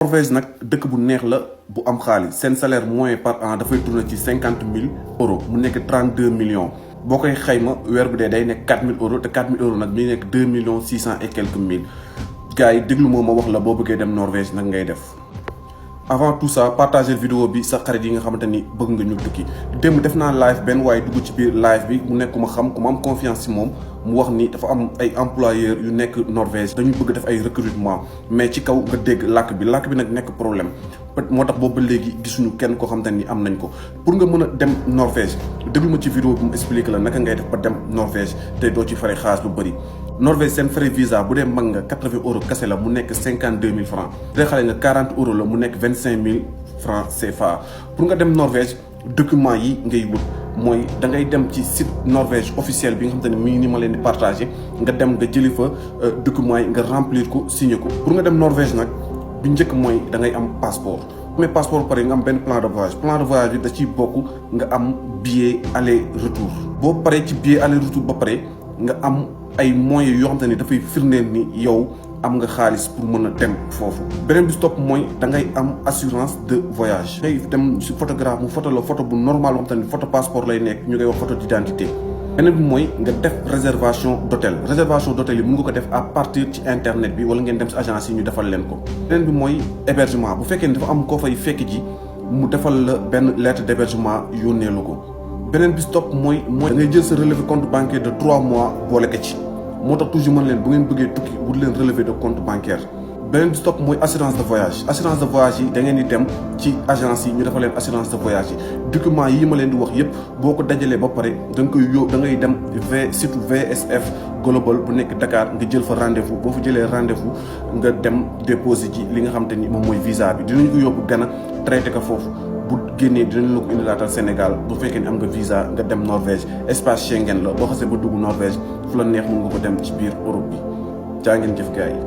Norvège nag dëkk bu neex la bu am xaalis seen salaire moyen par an dafay tourner ci 50 000 euros mu nekk 32 millions boo koy xayma weer bu dee day nekk 4 000 euros te 4 000 euros nag mi nekk 2 millions 600 et quelques mille gars yi déglu moo ma wax la boo bëggee dem Norvège nag ngay def. Avant tout ça partager vidéo bi sa xarit yi nga xamante ni bëgg nga ñu tukki démb def naa live benn waaye dugg ci biir live bi mu nekk ku ma xam ku ma am confiance ci moom mu wax ni dafa am ay employeurs yu nekk Norvège dañu bëgg def ay recrutement mais ci kaw nga dégg làkk bi nag nekk problème moo tax boobu ba léegi gisuñu kenn koo xamante ni am nañ ko pour nga mën a dem Norvège déglu ma ci vidéo bi mu expliqué la naka ngay def ba dem Norvège te doo ci fare xaalis lu bëri. Norvège seen frais visa bu dee mag nga 80 euros kese la mu nekk 52 000 francs bu dee xale nga 40 euros la mu nekk 25 000 francs CFA. pour nga dem Norvège document yi ngay wut mooy da ngay dem ci site Norvège officiel bi nga xamante ne mi ni ma leen di partagé nga dem nga jëli fa documents yi nga remplir ko signé ko. pour nga dem Norvège nag bi njëkk mooy da ngay am passeport mais passeport ba pare nga am benn plan de voyage bi da ciy bokk nga am billet aller retour boo paree ci billet aller retour ba pare nga am ay moyens yoo xamante ni dafay firndeel ni yow am nga xaalis pour mën a dem foofu. beneen bi stop mooy da ngay am assurance de voyage. ngay dem si photographe mu photo la photo bu normal boo xamante ni photo passeport lay nekk ñu koy wax photo d'identité. beneen bi mooy nga def réservation d'hôtel yi mën nga ko def à partir ci internet bi wala ngeen dem si agence yi ñu defal leen ko. beneen bi mooy hébergement bu fekkee ni dafa am koo fay fekk ji mu defal la benn lettre d'hébergement yónnee la ko. beneen bi stop mooy da ngay jël sa relevé compte bancaire de 3 mois boole ko ci moo tax toujours mën leen bu ngeen bëggee tukki wut leen relevé de compte bancaire. beneen bi stop mooy assurance de voyage yi da ngeen di dem ci agence yi ñu defal leen assurance de voyage yi documents yi ma leen di wax yépp boo ko dajalee ba pare da nga koy yóbbu da ngay dem surtout VSF global bu nekk Dakar nga jël fa rendez-vous boo fa jëlee rendez-vous nga dem déposer ci li nga xamante ni moom mooy visa bi dinañ ko yóbbu Ghana traité ko foofu. bu génnee dinañ la ko indilaatal Sénégal bu fekkee ni am nga visa nga dem Norvège espace Schengen la boo xasee ba dugg Norvège fu la neex mun nga ko dem ci biir Europe bi jaa ngeen jëf gars yi